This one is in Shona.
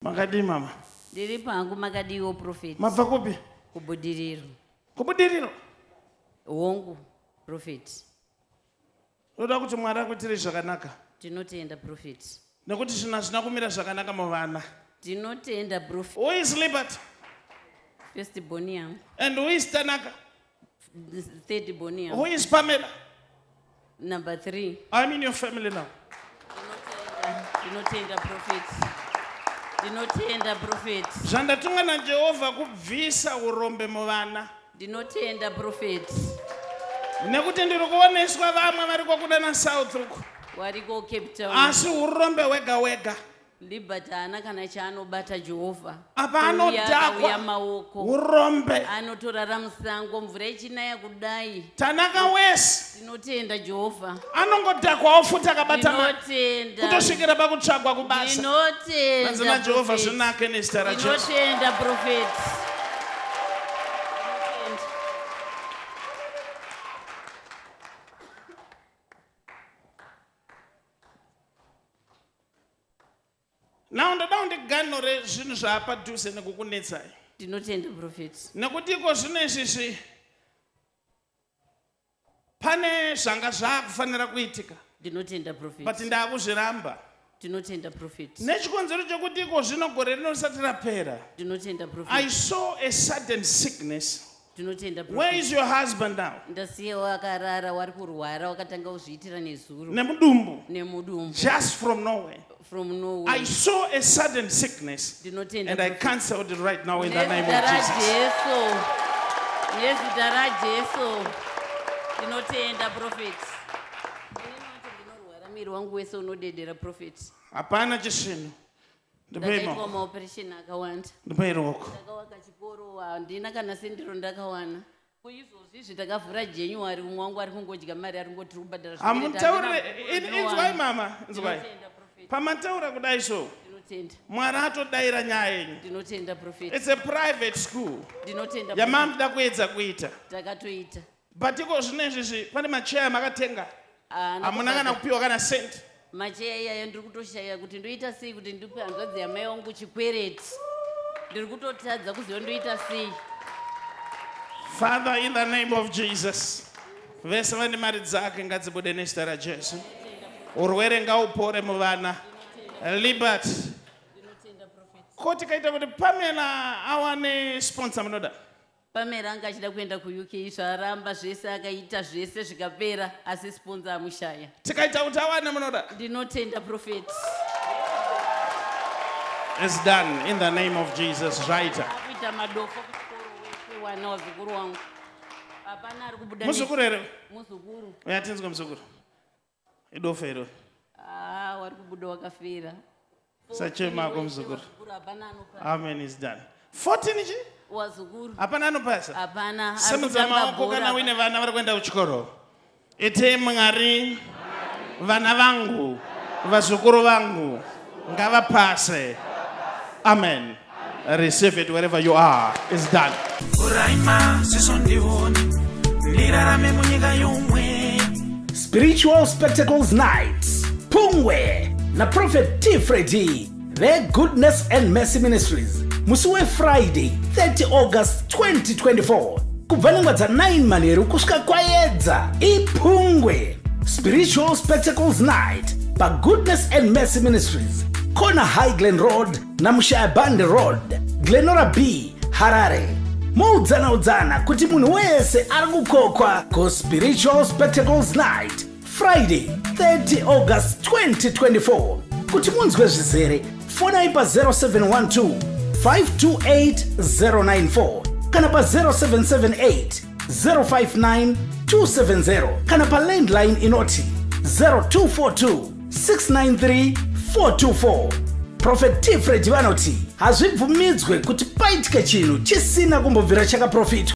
Makadii mama? Ndiri pangu makadiwo prophet. Mabva kupi? Kubudiriro. Kubudiriro? Hongu prophet. Ndoda kuti Mwari akuitire zvakanaka. Tinotenda prophet. Nekuti zvinhu hazvina kumira zvakanaka muvana. Tinotenda prophet. Who is Libert? First born yangu. And who is Tanaka? Third born yangu. Who is Pamela? Number 3. I'm in your family now. Ndinotenda prophet. Ndinotenda prophet. Zvandatumwa naJehovha kubvisa urombe muvana. Ndinotenda prophet. Nekuti ndiri kuoneswa vamwe vari kwakudana South uko. Wariko Cape Town. Asi urombe wega wega. Liberty haana kana chaanobata Jehovha. Apa Kuuya anodhakwa. akauya maoko. Urombe. Anotorara musango mvura ichinaya kudai. Tanaka wese. Tinotenda Jehovha. Anongodhakwawo futi akabata mari. Tinotenda. Kutosvikira pakutsvagwa kubasa. Tinotenda. Hanzi naJehovha prophet. zvinake nezita raJesu. Tinotenda prophet. Tinotenda. Now ndoda kundiganure zvinhu zvaapadhuze nekukunetsai. Tinotenda prophet. Nekuti iko zvino izvizvi pane zvanga zvaakufanira kuitika. Ndinotenda prophet. But ndaakuzviramba. Tinotenda prophet. Nechikonzero chekuti iko zvino gore rino risati rapera. Ndinotenda prophet. I saw a sudden sickness. Tinotenda prophet. Where is your husband now? Ndasiya wakarara wari kurwara wakatanga kuzviitira nezuro. Nemudumbu. Nemudumbu. Just from nowhere. From nowhere. I saw a sudden sickness. Ndinotenda. And I cancelled it right now in the name of Jesus. Jesu. Nezita raJesu. Ndinotenda prophet. Ndinorwara miri wangu wese unodedera prophet. Hapana chisvinu. Ndakaitwa maoperation akawanda. Ndipei ruoko. Ndakawaka chikoro handina kana sendiro ndakawana. Kuizvozvi izvi takavhura January umwe wangu ari kungodya mari ari kungoti tiri kubhadhara zvikwereti, Hamutaurire handina inzwai mama, inzwai. Ndinotenda prophet. Pamataura kudai so. Ndinotenda. Mwari atodaira nyaya yenyu. Ndinotenda prophet. It's a private school. Ndinotenda. Yamamuda kuedza kuita. Takatoita. But iko zvino izvi pane macheya makatenga. Hamuna kana kupiwa kana cent. Macheya iyayo ndiri kutoshaya kuti ndoita sei kuti ndipe hanzvadzi yamai wangu chikwereti. Ndiri kutotadza kuziva ndoita sei. Father, in the name of Jesus, vese vane mari dzake ngadzibude nezita raJesu. Urwere ngaupore muvana. Libert. Ko tikaita kuti Pamela awane sponsor munoda? Pamela anga achida kuenda kuUK zvaramba zvese akaita zvese zvikapera asi sponsor amushaya. Tikaita kuti awane munoda? Ndinotenda prophet. It's done in the name of Jesus. Zvaita. Kuita madofo kuchikoro wese wana wazukuru wangu. Hapana ari kubuda. Muzukuru here? Muzukuru. Uya tinzwe muzukuru. Idofo iro. Ah, wari kubuda wakafira. Sachema ako muzukuru. Hapana anopasa. Amen is done. 14 chi? Wazukuru. Hapana anopasa. Hapana. Simudza maoko kana uine vana vari kuenda kuchikoro. Ite Mwari vana vangu vazukuru vangu ngavapase. Amen. Receive it wherever you are. It's done. Vhurai maziso ndione ndirarame munyika yomwe. Spiritual Spectacles Night Pungwe naProphet T Freddy veGoodness and Mercy Ministries musi weFriday 30 August 2024 kubva nenguva dza9 manheru kusvika kwayedza ipungwe Spiritual Spectacles Night paGoodness and Mercy Ministries corner High Glen Road naMushayabande Road Glenora B Harare moudzana udzana kuti munhu wese ari kukokwa kuSpiritual Spectacles Night Friday 30 August 2024 kuti munzwe zvizere fonai pa 0712 528 094 kana pa 0778 059 270 kana pa landline inoti 0242 693 424 Prophet T Freddy vanoti hazvibvumidzwe kuti paitike chinhu chisina kumbobvira chakaprofitwa.